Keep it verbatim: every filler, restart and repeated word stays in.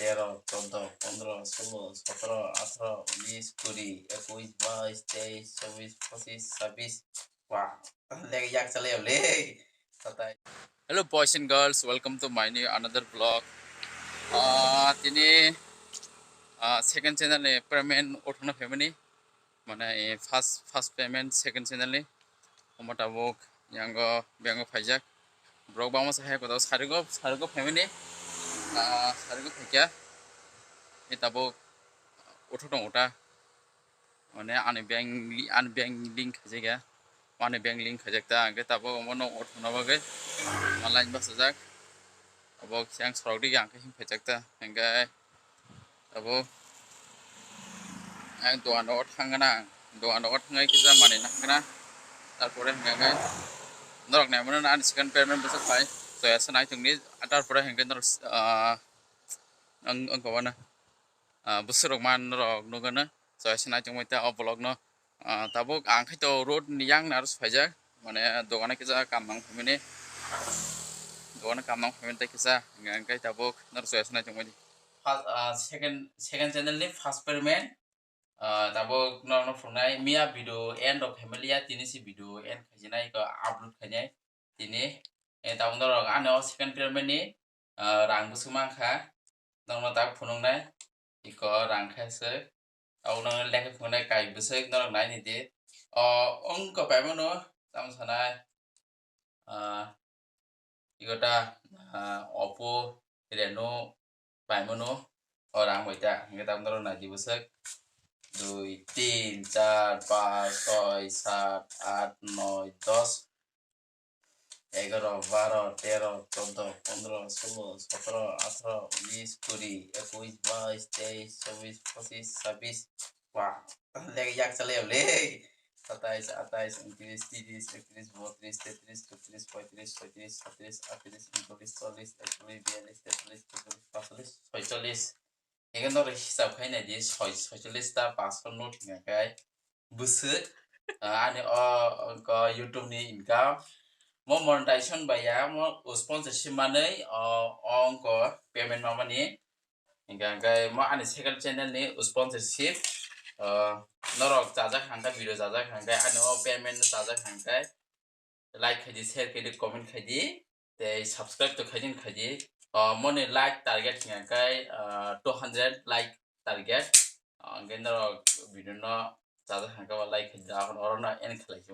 Tero, chodo, pondro, solo, sotro, atro, unis, kuri, ekuis, bais, teis, chobis, pochis, sabis. Wah, leg yak chalai le. Satai. Hello boys and girls, welcome to my new another vlog. Ah, tini ah, second channel ni payment uthana family. Mane eh, first first payment second channel ni. Omo tabuk yango bank o phaijak. Borok bangma sa hai kotor sarigo sarigo family. Ah, sarigo phaikya. E tabuk utho tong uta. Mane ani bank li- ani bank link khaijak ya. Ani bank link khaijak ta hingke tabuk omo no uthana bagwi ma line bachajak. Abo khe ang sorok dige ang khe him phaijak ta hingke abo ang dogan rogo thang gana ang dogan rogo thangai kisa manwi nang gana tarpore hingke norok nai mano ani second payment bwswk pai toya se nai tongdi tarpore hingke norok ah, ang ang kobana ah, bwswk rok man norok nugano toya se nai tongbai ta o vlog no. Ah, tabuk ang khe to road ni yang naro phaijak, mane dogana kisa kam nang phaimani, dogana kam nang phaimani tei kisa hingkhe tabuk naro choya sanai tongmani. First, ah, second, second channel ni first payment, ah, tabuk norokno phunai miya video end of family ya tini si video end khaijinai ko upload khainai tini, eh, tabuk norok ano second payment ni ah, rang bwswk mankha, nokno tak phunuknai, iko rang khe swk, tabuk nokno lekha phunuknai kai bwswk norok naini di, o wngkha paimano tamo sanai, ah, iko ta, ah, Oppo, Reno paimano, o rang bai ta, hingke tabuk norok naidi bwswk, dui, tin, char, pas, soi, sat, at, noi, dos, egaro, baro, tero, chodo, pondro, solo, sotro, atro, unis, kuri, ekuis, bais, teis, chobis, pochis, sabis. Wah, leg yak chalai le. Satais, atais, untris, tiris, ektris, botris, tetris, chotris, poitris, soitris, satris, atris, untris, chollis, ekchollis, biyallis, tetris, chutris, pasallis, soichollis. Ego norok hisab khai nai di, soi-, soichollis ta pass no thwngya khai. Bwswk, ah, ani o, o, YouTube ni income. Mo monetization bai ya, mo sponsorship manwi, o, o wngkha payment mamani. Hingkha hingkhe mo ani second channel ni sponsorship, ah, norok chajak hangkhe, video chajak hangkhe, ani o payment chajak hangkhe. Like khaidi, share khaidi, comment khaidi, tei subscribe to khaidi khaidi. Ah, moni like target hingkha khe, ah, two hundred like target. Ah, hingkhe norok video no chajak hangkhe ba like khaidi, akon oro no end khlai si.